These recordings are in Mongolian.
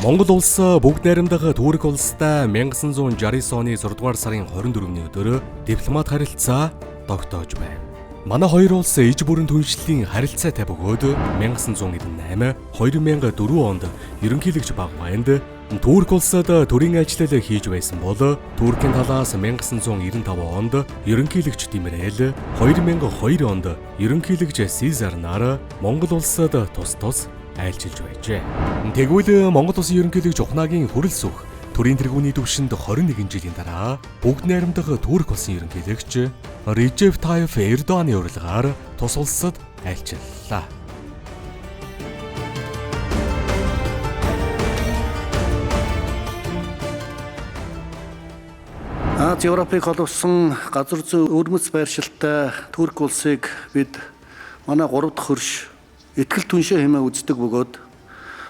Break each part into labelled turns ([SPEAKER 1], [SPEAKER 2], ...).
[SPEAKER 1] Монгол улс бүгд найрамдах Турк улстай 1969 оны 6 дугаар сарын 24-ний өдөр дипломат харилцаа тогтоож байв. Манай хоёр улс иж бүрэн түншлэлийн харилцаатай бөгөөд 1998, 2004 онд ерөнхийлөгч Багванд Турк улсад төрийн ажиллал хийж байсан бол Туркийн талаас 1995 онд ерөнхийлөгч Демирел, 2002 онд ерөнхийлөгч Сезар нар Монгол улсад тус тус айлчилж байжээ. Тэгвэл Монгол улсын ерөнхийлөгч Ухнаагийн хүрэл сүх төрийн тэргүүний түвшинд 21 жилийн дараа бүгд найрамдах Турк улсын ерөнхийлөгч Режеп Тайып Эрдоганы урилгаар тус улсад айлчиллаа.
[SPEAKER 2] Аз Европыг холбосон газар зүйн өвөрмөц байршилтай Турк улсыг бид манай 3 дахь хөрш итгэл түншээ хэмээн үздэг бөгөөд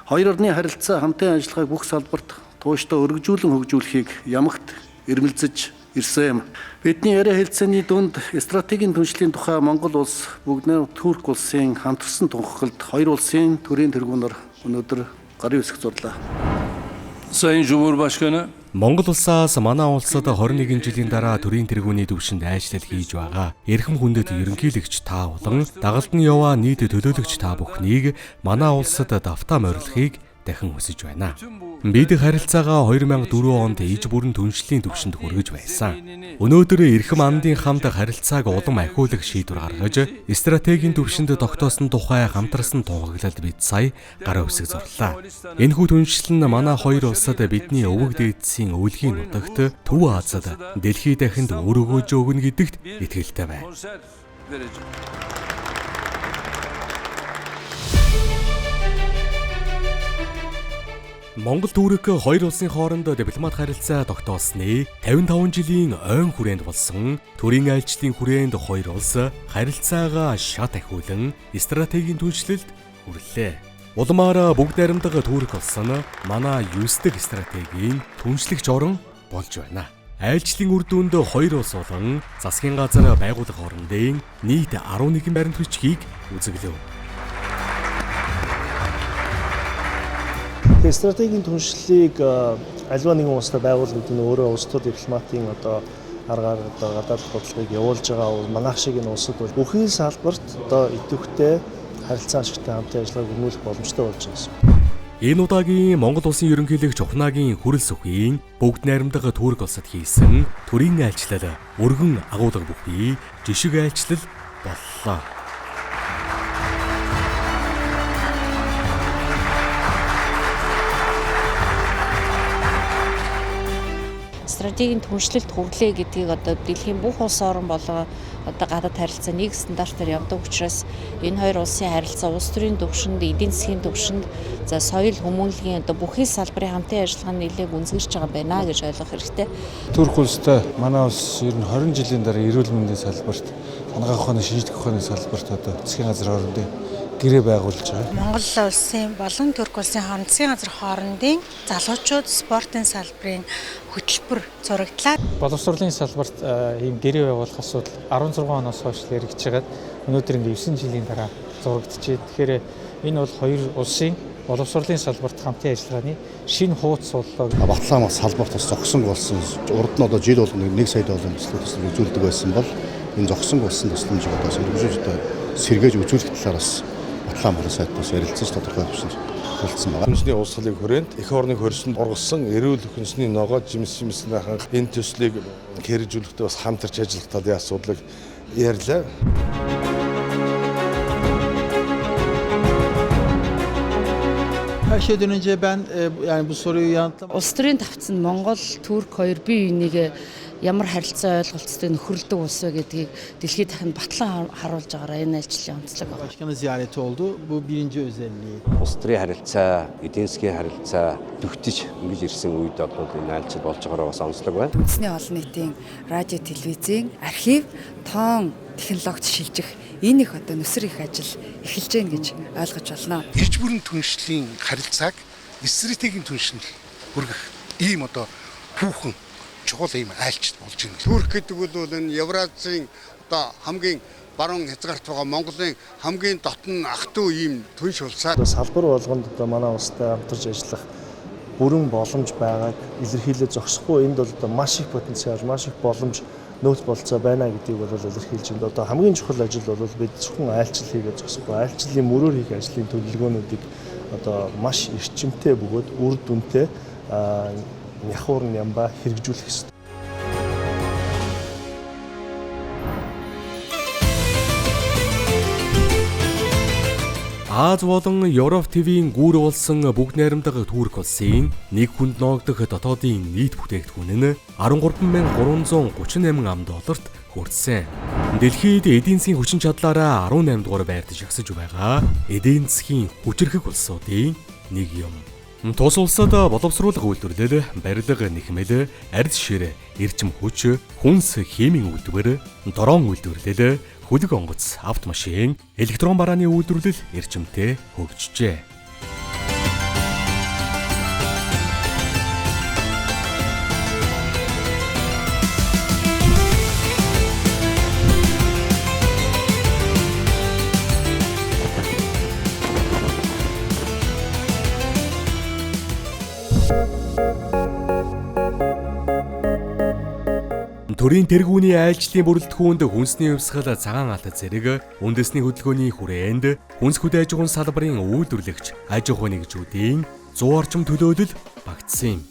[SPEAKER 2] хоёр орны харилцаа хамтын ажиллагааг бүх салбарт тууштай өргөжүүлэн хөгжүүлэхийг ямагт эрмэлзэж ирсэн юм. Бидний яриа хэлцээний дунд стратегийн түншлийн тухай Монгол улс бүгд найрамдах Турк улсын хамтарсан тунхаглалд хоёр улсын төрийн тэргүүнээр өнөөдөр гарын үсэг зурлаа.
[SPEAKER 3] Sayın Cumhurbaşkanı,
[SPEAKER 1] Монгол улсаас манай улсад 21 жилийн дараа төрийн тэргүүний түвшинд айлчлал хийж байгаа эрхэм хүндэт ерөнхийлөгч та болон дагалдан яваа нийт төлөөлөгч та бүхнийг манай улсад давтаа морилохыг дахин хүсэж байна. Бид харилцаагаа 2004 онд иж бүрэн түншлэлийн түвшинд хүргэж байсан. Өнөөдөр эрхэм андын хамт харилцааг улам ахиулах шийдвэр гаргаж, стратегийн түвшинд тогтоосон тухай хамтарсан тунхаглалд бид сая гарын үсэг зурлаа. Энэхүү түншлэл нь манай хоёр улсад бидний өвөг дээдсийн өвлгийн нутагт Төв Азад дэлхий дахинд үр өгөөж өгнө гэдэгт итгэлтэй байна.
[SPEAKER 3] konser verecek.
[SPEAKER 1] Монгол Турк хоёр улсын хооронд дипломат харилцаа тогтоосны 55 жилийн ойн хүрээнд болсон төрийн айлчлалын хүрээнд хоёр улс харилцаагаа шат ахиулан стратегийн түншлэлд хүрлээ. Улмаар бүгд найрамдах Турк улс нь манай 9 дахь стратегийн түншлэгч орон болж байна. Айлчлалын үр дүнд хоёр улс болон засгийн газар байгууллага хоорондын нийт 11 баримт бичгийг үзэглэв.
[SPEAKER 4] Тэгээ стратегийн түншлэлийг альва нэгэн улстай байгуулах гэдэг нь өөрөө улс төр дипломатын одоо аргаар одоо гадаад бодлогыг явуулж байгаа манайх шиг энэ улсад бол бүхий салбарт одоо идэвхтэй харилцаа ашигтай хамтын ажиллагааг өрнүүлэх боломжтой болж байгаа юм.
[SPEAKER 1] Энэ удаагийн Монгол улсын ерөнхийлөгч Ухнаагийн хүрэл сүхийн бүгд найрамдах Турк улсад хийсэн төрийн айлчлал өргөн агуулга бүхий жишг айлчлал боллоо.
[SPEAKER 5] Стратегийн түншлэлд хүрлээ гэдгийг одоо дэлхийн бүх улс орон болон одоо гадаад харилцаа нэг стандартаар явдаг учраас энэ хоёр улсын харилцаа улс төрийн түвшинд, эдийн засгийн түвшинд, за соёл хүмүүнлэгийн одоо бүхий салбарын хамтын ажиллагаа нь нэлээд гүнзгийрч байгаа байна гэж ойлгох хэрэгтэй.
[SPEAKER 6] Турк улстай манай улс ер нь 20 жилийн дараа эрүүл мэндийн салбарт, анагаах ухааны, шинжлэх ухааны салбарт одоо засгийн газар хоорондын гэрээ байгуулж байгаа.
[SPEAKER 7] Монгол улсын болон Турк улсын хооронд засгийн газар хоорондын залуучууд спортын салбарын хөтөлбөр зурагдлаа.
[SPEAKER 8] Боловсролын салбарт ийм гэрээ байгуулах асуудал 16 оноос хойш яригдж байгаад өнөөдөр ингээ 9 жилийн дараа зурагджээ. Тэгэхээр энэ бол хоёр улсын боловсролын салбарт хамтын ажиллагааны шинэ хууц боллоо.
[SPEAKER 9] Батлан салбарт бас зогсон болсон. Урд нь одоо жил болгоно 1 сая долларын туслах туслах үзүүлдэг байсан бол энэ зогсон болсон тусламжийг одоо сэргийж одоо сэргээж үзүүлэх талаар бас Батлан болон сайд бас ярилцаж тодорхой төвшөнд хүрэлцсэн байгаа.
[SPEAKER 6] Хүнсний урсгалын хүрээнд эх орны хөрсөнд ургасан эрүүл хүнсний ногоо жимс жимснийхэн энэ төслийг хэрэгжүүлэхдээ бас хамтарч ажиллах талын асуудлыг ярьлаа.
[SPEAKER 10] Her şeyden önce ben yani bu soruyu yanıtlamak
[SPEAKER 11] Улс төрийн тавцанд Монгол, Турк хоёр бие биенийг ямар харилцаа ойлголцдог нөхөрлөдөг улс вэ гэдгийг дэлхийд дахин батлан харуулж байгаараа энэ айлчлалын онцлог байна.
[SPEAKER 10] Başkanı ziyareti oldu. Bu birinci özelliği.
[SPEAKER 12] Улс төрийн харилцаа, эдийн засгийн харилцаа төгтөж ингэж ирсэн үед бол энэ айлчлал болж байгаараа бас онцлог байна.
[SPEAKER 13] Үндэсний олон нийтийн радио телевизийн архив тоон технологид шилжих энэ их одоо нүсэр их ажил эхэлж гэн гэж ойлгож байна.
[SPEAKER 14] Ирж бүрэн түншлийн харилцааг стратегийн түншинд хүргэх ийм одоо түүхэн чухал ийм айлчлал болж байна.
[SPEAKER 15] Турк гэдэг бол энэ Евразийн одоо хамгийн баруун хязгаарт байгаа Монголын хамгийн дотн ах トゥ ийм түнш улсаа.
[SPEAKER 4] Салбар болгонд одоо манай улстай хамтарч ажиллах Бүрэн боломж байгааг илэрхийлээ зогсохгүй, энд бол одоо маш их потенциал, маш их боломж, нөөц болцоо байна гэдгийг бол илэрхийлж байна. Одоо хамгийн чухал ажил бол бид зөвхөн айлчлал хийгээд зогсохгүй, айлчлалын мөрөөр хийх ажлын төлөвлөгөөнүүдийг одоо маш эрчимтэй бөгөөд үр дүнтэй няхуур нямбай хэрэгжүүлэх ёстой.
[SPEAKER 1] Аз болон Европ ТV-ийн гүр болсон бүгд найрамдах Турк улсын нэг хүнд ноогдох дотоодын нийт бүтээгдэхүүн нь 13,338 ам долларт хүрсэн. Дэлхийд эдийн засгийн хүчин чадлаараа 18 дугаар байрт жагсаж байгаа эдийн засгийн хүчирхэг улсуудын нэг юм. Тус улсад боловсруулах үйлдвэрлэл, барилга, нэхмэл, ард шир, эрчим хүч, хүнс, химийн үйлдвэр, дрон үйлдвэрлэл, хөлөг онгоц, автомашин, электрон барааны үйлдвэрлэл эрчимтэй хөгжжээ. Төрийн тэргүүний айлчлалын бүрэлдэхүүнд хүнсний хувьсгал, цагаан алт зэрэг үндэсний хөдөлгөөний хүрээнд хүнс хөдөө аж ахуйн салбарын үйлдвэрлэгч аж ахуй нэгжүүдийн 100 орчим төлөөлөл багтсан юм.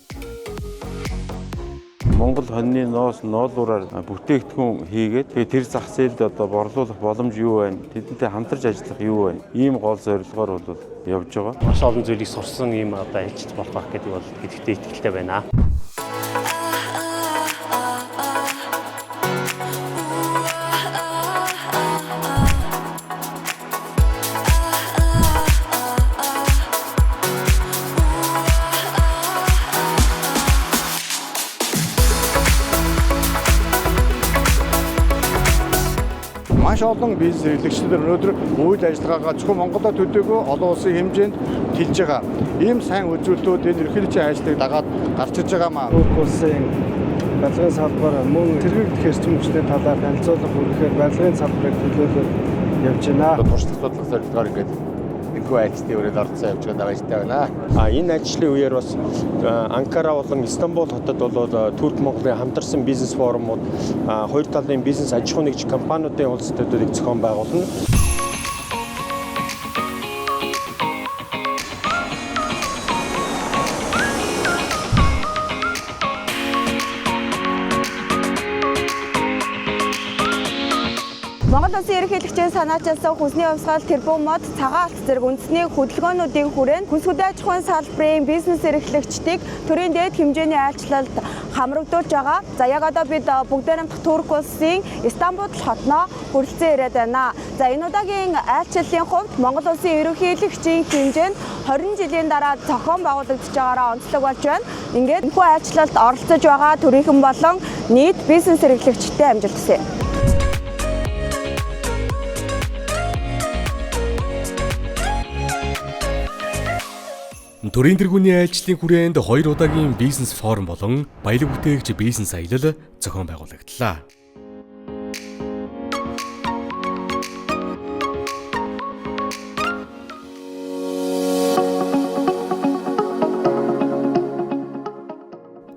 [SPEAKER 16] Монгол хоньны ноос ноолуураар бүтээгдэхүүн хийгээд тэгээ тэр зах зээлд одоо борлуулах боломж юу байна? Тэдэнтэй хамтарч ажиллах юу байна? Ийм гол зорилгоор бол явж байгаа.
[SPEAKER 17] Маш олон зүйлийг сурсан ийм одоо айлчлал болох байх гэдэг бол гэдэгтээ итгэлтэй байна.
[SPEAKER 18] Маш олон бизнес эрхлэгчдэр өнөөдөр үйл ажиллагаагаа зөвхөн Монголоо төдийгүй олон улсын хэмжээнд тэлж байгаа. Ийм сайн үзүүлэлтүүд энэ эрхлэгчийн ажлыг дагаад гарч иж байгаа маа.
[SPEAKER 19] Турк улсын барилгын салбар мөн сэргийлэх эрчим хүчний талаар танилцуулга хүргэхээр барилгын салбарыг төлөөлөд явж байна.
[SPEAKER 20] Туршлага судлах зорилгоор ингээд энэхүү айлчлалын өрөөнд оролцсон явж байгаа баяртай байна.
[SPEAKER 21] Энэ ажлын үеэр бас Анкара болон Истанбул хотод бол Турк Монголын хамтарсан бизнес форумууд, хоёр талын бизнес аж ахуйн нэгж компаниудын уулзалтуудыг зохион байгуулна.
[SPEAKER 22] Монгол улсын ерөнхийлөгчийн санаачилсан хүнсний хувьсгал, тэрбум мод, цагаан алт зэрэг үндэсний хөдөлгөөнүүдийн хүрээнд хүнс хөдөө аж ахуйн салбарын бизнес эрхлэгчдийг төрийн дээд хэмжээний айлчлалд хамрагдуулж байгаа. За яг одоо бид бүгд найрамдах Турк улсын Истанбул хотноо хүрэлцэн ирээд байна. За энэ удаагийн айлчлалын хувьд Монгол улсын ерөнхийлөгчийн хэмжээнд 20 жилийн дараа зохион байгуулагдаж байгаараа онцлог болж байна. Ингээд энэхүү айлчлалд оролцож байгаа төрийнхэн болон нийт бизнес эрхлэгчдэд амжилт хүсье.
[SPEAKER 1] Төрийн тэргүүний айлчлалын хүрээнд хоёр удаагийн бизнес форум болон баялаг бүтээгч бизнес аялал зохион байгуулагдлаа.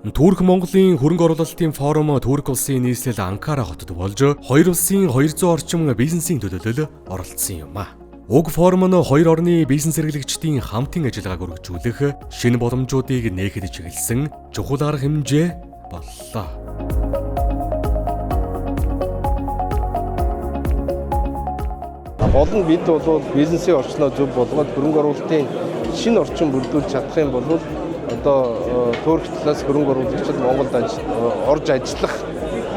[SPEAKER 1] Турк Монголын хөрөнгө оруулалтын форум Турк улсын нийслэл Анкара хотод болж хоёр улсын 200 орчим бизнесийн төлөөлөл оролцсон юм а. Уг форум нь хоёр орны бизнес эрхлэгчдийн хамтын ажиллагааг өргөжүүлэх, шинэ боломжуудыг нээхэд чиглэсэн чухал арга хэмжээ боллоо.
[SPEAKER 23] Гол нь бид бол бизнесийн орчноо зөв болгоод хөрөнгө оруулалтын шинэ орчин бүрдүүлж чадах юм бол одоо Турк талаас хөрөнгө оруулагчид Монголд орж ажиллах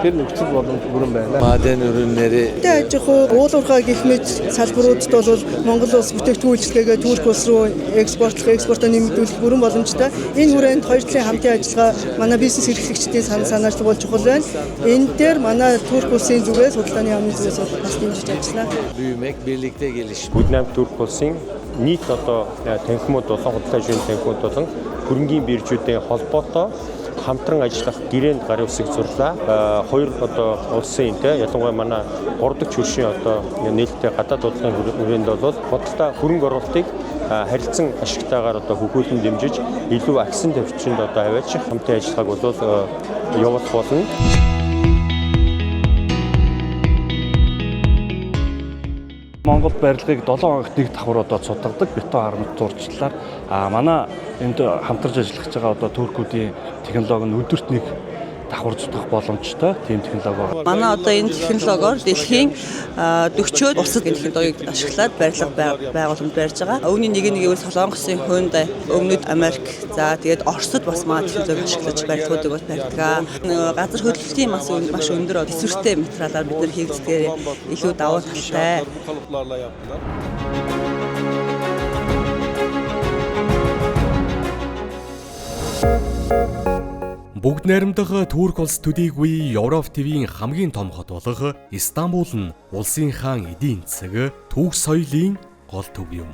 [SPEAKER 23] тэр нөхцөл боломж бүрэн байна.
[SPEAKER 24] Maden ürünleri
[SPEAKER 25] Аж ахуй, уул уурхай гэх мэт салбаруудад бол Монгол улс бүтээгдэхүүн үйлчилгээгээ Турк улс руу экспортлох, экспортоо нэмэгдүүлэх бүрэн боломжтой. Энэ хүрээнд хоёр талын хамтын ажиллагаа манай бизнес эрхлэгчдийн санал санаачлаг бол чухал байна. Энэ дээр манай Турк улсын зүгээс, худалдааны яамны зүгээс бол бас дэмжиж ажиллана.
[SPEAKER 24] Büyümek, birlikte gelişmek.
[SPEAKER 21] Бүгд найрамд Турк улсын нийт одоо танхимууд болон худалдаа шүүхийн танхимууд болон хөрөнгийн биржүүдийн холбоотой хамтран ажиллах гэрээнд гарын үсэг зурлаа. Хоёр одоо улсын те ялангуяа манай 3 дахь хөршийн одоо нээлттэй гадаад бодлогын хүрээнд бол худалдаа хөрөнгө оруулалтыг Харилцан ашигтайгаар одоо хөхүүлэн дэмжиж илүү агсан төвчөнд одоо аваачих хамтын ажиллагааг бол явуулах болно.
[SPEAKER 2] Монгол барилгыг 7 хоногт нэг давхар одоо цутгадаг бетон арматурчлалаар манай энд хамтарч ажиллаж байгаа одоо туркуудын технологи нь өдөрт нэг давхар цутгах боломжтой тийм технологи байна.
[SPEAKER 3] Манай одоо энэ технологиор дэлхийн 40-од улсад энэ технологиг ашиглаад барилга байгууламж барьж байгаа. Үүний нэг нь гэвэл Солонгосын Hyundai, Өмнөд Америк, за тэгээд Оросд бас манай технологиг ашиглаж барилгуудыг бол барьдаг. Газар хөдлөлтийн маш өндөр төсвөртэй материалаар бид нар хийгддгээр илүү давуу талтай.
[SPEAKER 1] Бүгд найрамдах Турк улс төдийгүй Европ твийн хамгийн том хот болох Истанбул нь улсын хаан эдийн засаг, түүх соёлын гол төв юм.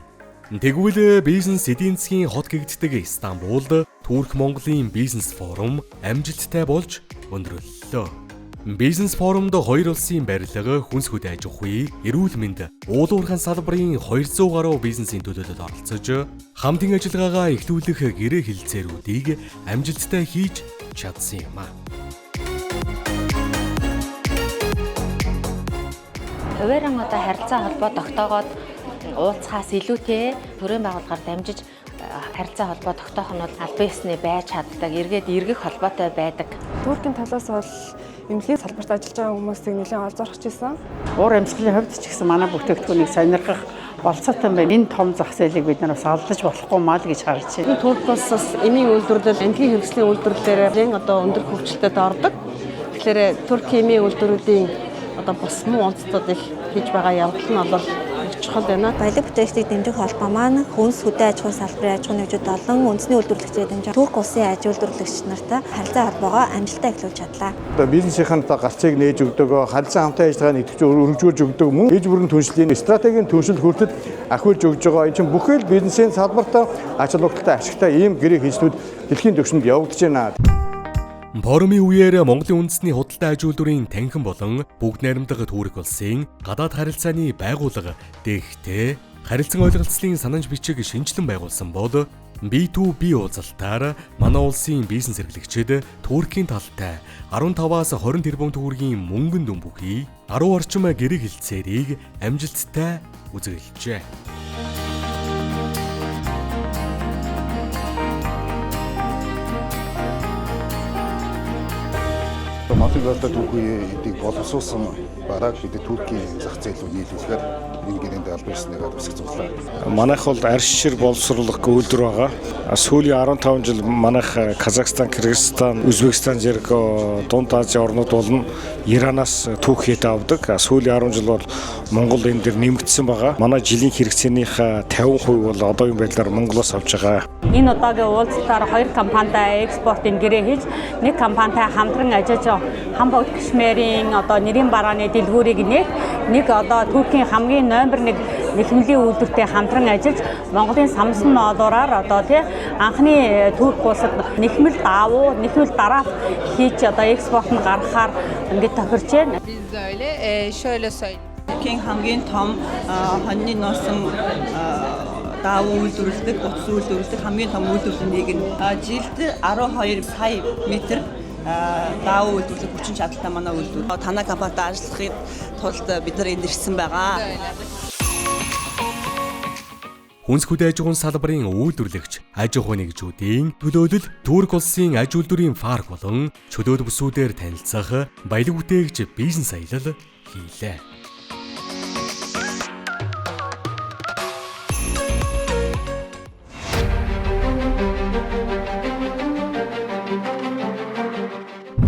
[SPEAKER 1] Тэгвэл бизнес эдийн засгийн хот гэгддэг Истанбулд Турк Монголын бизнес форум амжилттай болж өндөрлөлөө. Бизнес форумд хоёр улсын барилга, хүнс хөдөө аж ахуй, эрүүл мэнд, уулуурхайн салбарын 200 гаруй бизнесийн төлөөлөлд оролцож, хамтын ажиллагаагаа эхлүүлэх гэрээ хэлэлцээрүүдийг амжилттай хийж чадсан юм а.
[SPEAKER 5] Хуваарин одоо харилцаа холбоо тогтоогоод уулзахаас илүүтэй төрийн байгууллагаар дамжиж харилцаа холбоо тогтоох нь бол албан ёсны байж чаддаг, эргээд эргэх холбоотой байдаг.
[SPEAKER 7] Туркийн талаас бол эмнэлгийн салбарт ажиллаж байгаа хүмүүсийг нэлээд олзорхож ирсэн.
[SPEAKER 8] Уур амьсгалын хувьд ч гэсэн манай бүтээгдэхүүнийг сонирхох болцоотой байна. Энэ том зах зээлийг бид нар бас алдаж болохгүй маа л гэж харж байна.
[SPEAKER 26] Турк улс бас эмийн үйлдвэрлэл, эмнэлгийн хэрэгслийн үйлдвэрлэлээр нэлээд одоо өндөр хөгжилтэй ордог. Тэгэхээр Туркийн эмийн үйлдвэрүүдийн одоо бас муу онцлог их хийж байгаа явдал нь бол чухал байна.
[SPEAKER 27] Баялаг бүтээгчдийг дэмжих холбоо маань хүнс хөдөө аж ахуйн салбарын аж ахуйн нэгжүүд болон үндэсний үйлдвэрлэгчдээ дэмжих Турк улсын аж үйлдвэрлэгч нартай харилцаа холбоогоо амжилттай эхлүүлж чадлаа.
[SPEAKER 18] Одоо бизнесийн гарцыг нээж өгдөг, харилцан хамтын ажиллагааг идэвхжиж өргөжүүлж өгдөг, мөн иж бүрэн түншлэлийн стратегийн түншил хүртэл ахиулж өгж байгаа. Энэ чинь бүхэл бизнесийн салбарт ач холбогдолтой ашигтай ийм гэрээ хийснүүд дэлхийн түвшинд явагдаж байна.
[SPEAKER 1] Форумын үеэр Монголын үндэсний худалдаа аж үйлдвэрийн танхим болон бүгд найрамдах Турк улсын гадаад харилцааны байгууллага ДЭХ-тэй харилцан ойлголцлын санамж бичиг шинжилэн байгуулсан бол B2B уулзалтаар манай улсын бизнес эрхлэгчид Туркийн талтай 15-аас 20 тэрбум төгрөгийн мөнгөн дүн бүхий 10 орчим гэрээ хэлэлцээрийг амжилттай үзэгэлжээ.
[SPEAKER 28] Малын барилга түүхий эдийг боловсруулсан барааг бид Туркийн зах зээл рүү нийлүүлэхээр энэ гэрээнд албан ёсныгаа тусгацууллаа.
[SPEAKER 29] Манайх бол аршир боловсруулах үйлдвэр байгаа. Сүүлийн 15 жил манайх Казахстан, Кыргызстан, Узбекистан зэрэг Дунд Азийн орнууд болон Иранаас түүхийд авдаг. Сүүлийн 10 жил бол Монгол энэ дэр нэмэгдсэн байгаа. Манай жилийн хэрэгцээнийхээ 50% бол одоогийн байдлаар Монголоос авч байгаа.
[SPEAKER 30] Энэ удаагийн уулзалтаар хоёр компанитай экспортын гэрээ хийж, нэг компанитай хамтран ажиллаж Хамбогд Кашмирийн одоо нэрийн барааны дэлгүүрийг нээх, нэг одоо Туркийн хамгийн номер 1 нэхмэлийн үйлдвэртэй хамтран ажиллаж Монголын самсан ноолуураар одоо тий анхны Турк улсад нэхмэл даавуу, нэхмэл дараах хийж одоо экспорт нь гаргахаар ингэж тохирч байна.
[SPEAKER 31] Biz de öyle. Şöyle söyleyeyim.
[SPEAKER 3] Туркийн хамгийн том хоньны носон даавуу үйлдвэрлэдэг, утас үйлдвэрлэдэг хамгийн том үйлдвэрлэлийн нэг нь. Жилд 12 сая метр даавуу үйлдвэрлэх хүчин чадалтай манай үйлдвэр. Танай компанитай ажиллахын тулд бид нар энд ирсэн байгаа.
[SPEAKER 1] Хүнс хөдөө аж ахуйн салбарын үйлдвэрлэгч аж ахуйн нэгжүүдийн төлөөлөл Турк улсын аж үйлдвэрийн парк болон чөлөөт бүсүүдээр танилцах баялаг бүтээгч бизнес аялал хийлээ.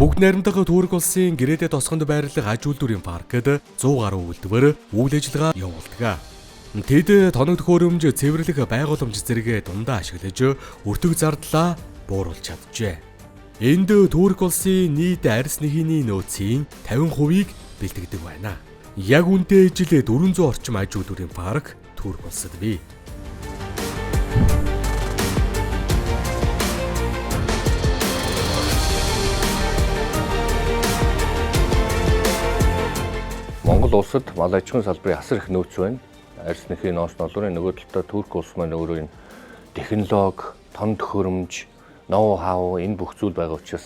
[SPEAKER 1] Бүгд найрамдах Турк улсын гэрээдээ тосгонд байрлах аж үйлдвэрийн паркд 100 гаруй үйлдвэр үйл ажиллагаа явуулдаг. Тэд тоног төхөөрөмж, цэвэрлэх байгууламж зэрэгээ дундаа ашиглаж өртөг зардлаа бууруулж чаджээ. Энд Турк улсын нийт арьс нэхийний нөөцийн 50%-ийг бэлтгэдэг байна. Яг үнэндээ жил 400 орчим аж үйлдвэрийн парк Турк улсад бий.
[SPEAKER 32] Монгол улсад мал аж ахуйн салбарын асар их нөөц байна.
[SPEAKER 4] Арьс нэхийн ноос нолрын нөгөө талдаа Турк улс маань өөрөө энэ технологи, том төхөөрөмж, ноу хау энэ бүх зүйл байгаа учраас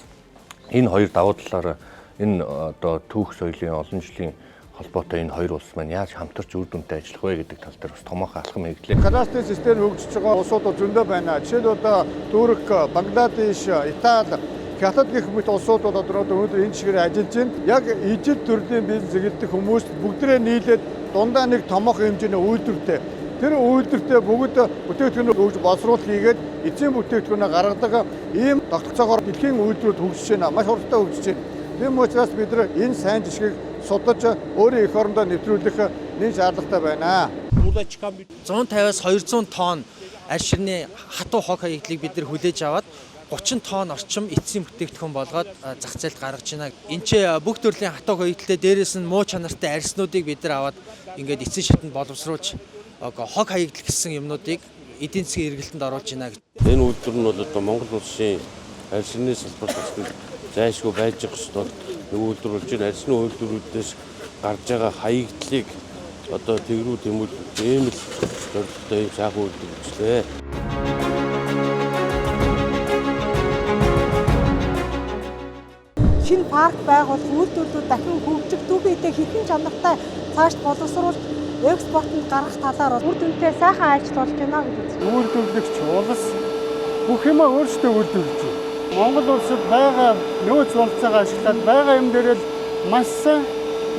[SPEAKER 4] энэ хоёр давуу талаараа энэ одоо түүх соёлын олон жилийн холбоотой энэ хоёр улс маань яаж хамтарч үр дүнтэй ажиллах вэ гэдэг тал дээр бас томоохон алхам хийгдлээ.
[SPEAKER 18] Кластерын систем хөгжиж байгаа улсууд зөндөө байна. Жишээлбэл Турк, Бангладеш, Итали, Хятад гэх мэт улсууд бол одоо өнөөдөр энэ чигээр ажиллаж байна. Яг ижил төрлийн бизнес эрхэлдэг хүмүүс бүгдээ нийлээд дундаа нэг томоохон хэмжээний үйлдвэртэй. Тэр үйлдвэртээ бүгд бүтээгдэхүүнээ өгж боловсруулалт хийгээд эцсийн бүтээгдэхүүнээ гаргадаг ийм тогтолцоогоор дэлхийн үйлдвэрүүд хөгжиж байна. Маш хурдтай хөгжиж байна. Тийм учраас бид нар энэ сайн жишгийг судаж өөрийн эх орондоо нэвтрүүлэх нэн шаардлагатай байна.
[SPEAKER 6] 150-аас 200 тонн арь ширний хатуу хог хаягдлыг бид нар хүлээж аваад 30 тонн орчим эцсийн бүтээгдэхүүн болгоод зах зээлд гаргаж байна. Энд чи бүх төрлийн хатуу хаягдлаа дээрээс нь муу чанартай арьснуудыг бид нар аваад ингээд эцсийн шатанд боловсруулж хог хаягдл гэсэн юмнуудыг эдийн засгийн эргэлтэнд оруулж байна гэж.
[SPEAKER 9] Энэ үйлдвэр нь бол одоо Монгол улсын арь ширний салбарт бас зайлшгүй байж явах ёстой нэг үйлдвэр болж байна. Арьсны үйлдвэрүүдээс гарч байгаа хаягдлыг одоо тэгрүү тэмүүлэх ийм л зорилготой ийм сайхан үйлдвэр үзлээ.
[SPEAKER 10] Шинэ парк байгуулах, үйлдвэрлэлүүд дахин хөгжих, түүхийдээ хэрхэн чанартай цаашд боловсруулж экспортод гаргах талаар үр дүнтэй сайхан ажил болж байна гэж үзэж
[SPEAKER 19] байна. Үйлдвэрлэгч улс бүх юмаа өөрсдөө үйлдвэрлэж байна. Монгол улсад байгаа нөөц болцоогоо ашиглаад байгаа юм дээр л маш сайн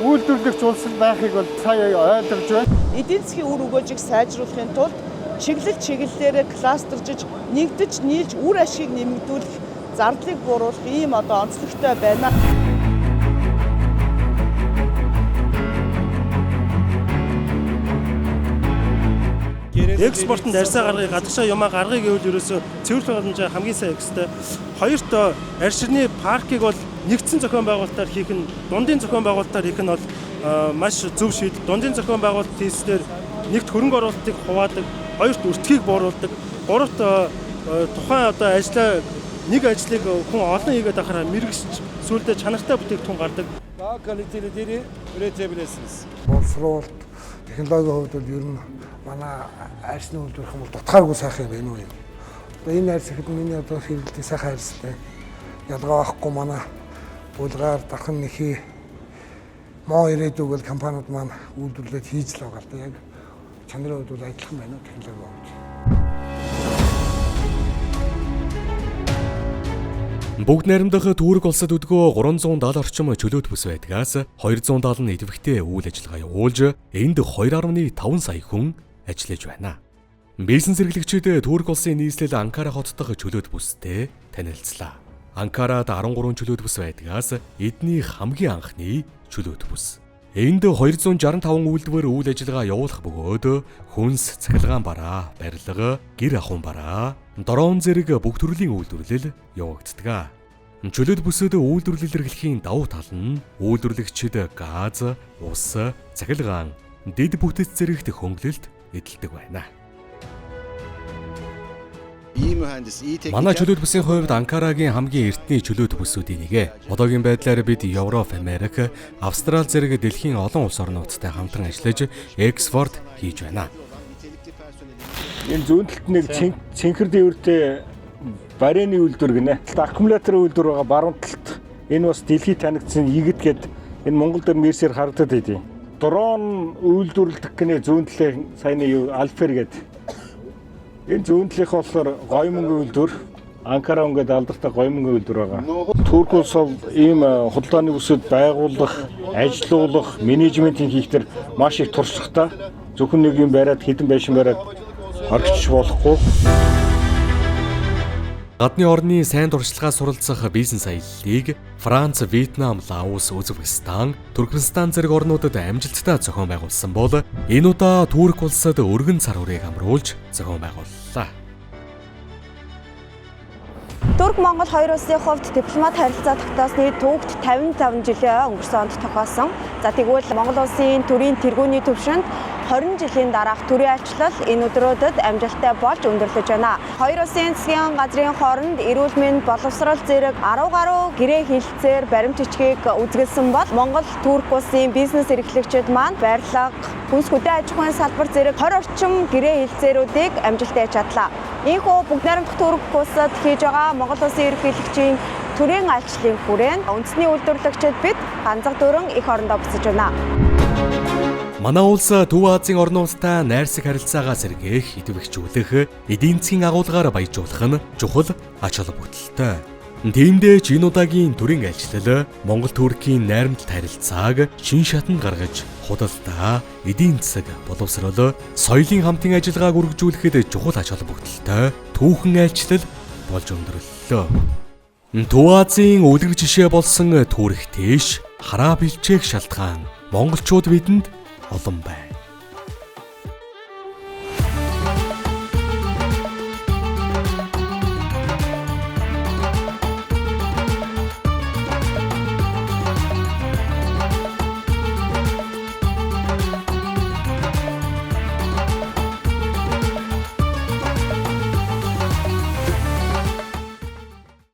[SPEAKER 19] үйлдвэрлэгч улс байхыг бол сая ойлгож байна.
[SPEAKER 11] Эдийн засгийн үр өгөөжийг сайжруулахын тулд чиглэл чиглэлээрээ кластержиж, нэгдэж нийлж үр ашгийг нэмэгдүүлэх, зардлыг бууруулах ийм одоо онцлогтой байна.
[SPEAKER 12] Экспортод арьсаа гаргая, гадагшаа юмаа гаргая гэвэл ерөөсөө цэвэрлэх боломжоо хамгийн сайн хийх ёстой. Хоёрт арь ширний паркийг бол нэгдсэн зохион байгуулалтаар хийх нь, дундын зохион байгуулалтаар хийх нь бол маш зөв шийдэл. Дундын зохион байгуулалт хийснээр нэгт хөрөнгө оруулалтыг хуваадаг, хоёрт өртгийг бууруулдаг, гуравт тухайн одоо ажлаа нэг ажлыг хүн олон хийгээд байхаараа мэргэсч сүүлдээ чанартай бүтээгдэхүүн гардаг.
[SPEAKER 19] Daha kaliteli deri üretebilirsiniz.
[SPEAKER 13] Боловсруулалт технологийн хувьд бол ер нь манай арьсны үйлдвэрлэх юм бол дутгааргүй сайхан юм байна уу юм. Одоо энэ арьс ихэд миний одоо хэрэглэдэг сайхан арьстай. Ялгаа байхгүй манай Булгар, Дархан нэхий, Моо ирээдүг бол компаниуд маань үйлдвэрлээд хийж л байгаа л да. Яг чанарын хувьд бол адилхан байна уу технологийн хувьд.
[SPEAKER 1] Бүгд найрамдах Турк улсад өдгөө 370 орчим чөлөөт бүс байдгаас 270 нь идэвхтэй үйл ажиллагаа явуулж энд 2.5 сая хүн ажиллаж байна. Бизнес эрхлэгчид Турк улсын нийслэл Анкара хот дахь чөлөөт бүстэй танилцлаа. Анкарад 13 чөлөөт бүс байдгаас эдний хамгийн анхны чөлөөт бүс. Энд 265 үйлдвэр үйл ажиллагаа явуулах бөгөөд хүнс, цахилгаан бараа, барилга, гэр ахуйн бараа, дрон зэрэг бүх төрлийн үйлдвэрлэл явагддаг. Чөлөөт бүсэд үйлдвэрлэл эрхлэхийн давуу тал нь үйлдвэрлэгчид газ, ус, цахилгаан, дэд бүтэц зэрэгт хөнгөлөлт эдэлдэг байна. Манай чөлөөт бүсийн хувьд Анкарагийн хамгийн эртний чөлөөт бүсүүдийн нэг. Одоогийн байдлаар бид Европ, Америк, Австрали зэрэг дэлхийн олон улс орнуудтай хамтран ажиллаж экспорт хийж байна.
[SPEAKER 29] Энэ зүүн талд нэг цэнхэр дээвэртэй барины үйлдвэр гинэ. Аккумулятор үйлдвэр байгаа баруун талд. Энэ бас дэлхийд танигдсан игд гээд энэ Монгол дээр мерсээр харагдаад байдیں۔ Дрон үйлдвэрлэдэг гинэ зүүн талын саяны юу Альфер гээд. Энэ зүүн талынх болохоор гоё мөнгө үйлдвэр, Анкара ингээд алдартай гоё мөнгө үйлдвэр байгаа. Турк улс бол ийм худалдааны бүсүүд байгуулах, ажилуулах, менежментийн хийх төр маш их туршлагатай. Зөвхөн нэг юм бариад хэдэн байшин бариад орхичих болохгүй.
[SPEAKER 1] Гадны орны сайн туршлагаа суралцах бизнес аяллыг Франц, Вьетнам, Лаос, Узбекистан, Туркменстан зэрэг орнуудад амжилттай зохион байгуулсан бол энэ удаа Турк улсад өргөн цар хүрээг амруулж зохион байгууллаа.
[SPEAKER 22] Турк Монгол хоёр улсын хувьд дипломат харилцаа тогтоосны түүхт 55 жилийн өнгөрсөн онд тохиосон. За тэгвэл Монгол улсын төрийн тэргүүний төвшөнд 20 жилийн дараах төрийн айлчлал энэ өдрүүдэд амжилттай болж өндөрлөж байна. Хоёр улсын засгийн газрын хооронд эрүүл мэнд, боловсрол зэрэг 10 гаруй гэрээ хэлэлцээр баримт бичгийг үзэсгэлсэн бол Монгол Турк улсын бизнес эрхлэгчид маань барилга, хүнс хөдөө аж ахуйн салбар зэрэг 20 орчим гэрээ хэлэлцээрүүдийг амжилттай чадлаа. Ийхүү бүгд найрамдах Турк улсад хийж байгаа Монгол улсын ерөнхийлөгчийн төрийн айлчлалын хүрээнд үндэсний үйлдвэрлэгчид бид ганцхан дөрөн эх орондоо буцаж байна.
[SPEAKER 1] Манай улс Төв Азийн орон улстай найрсаг харилцаагаа сэргээх, идэвхжүүлэх, эдийн засгийн агуулгаар баяжуулах нь чухал ач холбогдолтой. Тиймдээ ч энэ удаагийн төрийн айлчлал Монгол Туркийн найрамдалт харилцааг шин шатанд гаргаж худалдаа, эдийн засаг, боловсрол, соёлын хамтын ажиллагааг үргэлжлүүлэхэд чухал ач холбогдолтой түүхэн айлчлал болж өндөрлөлөө. Төв Азийн үлгэр жишээ болсон Турк тийш хараа бэлчээх шалтгаан монголчууд бидэнд олон байна.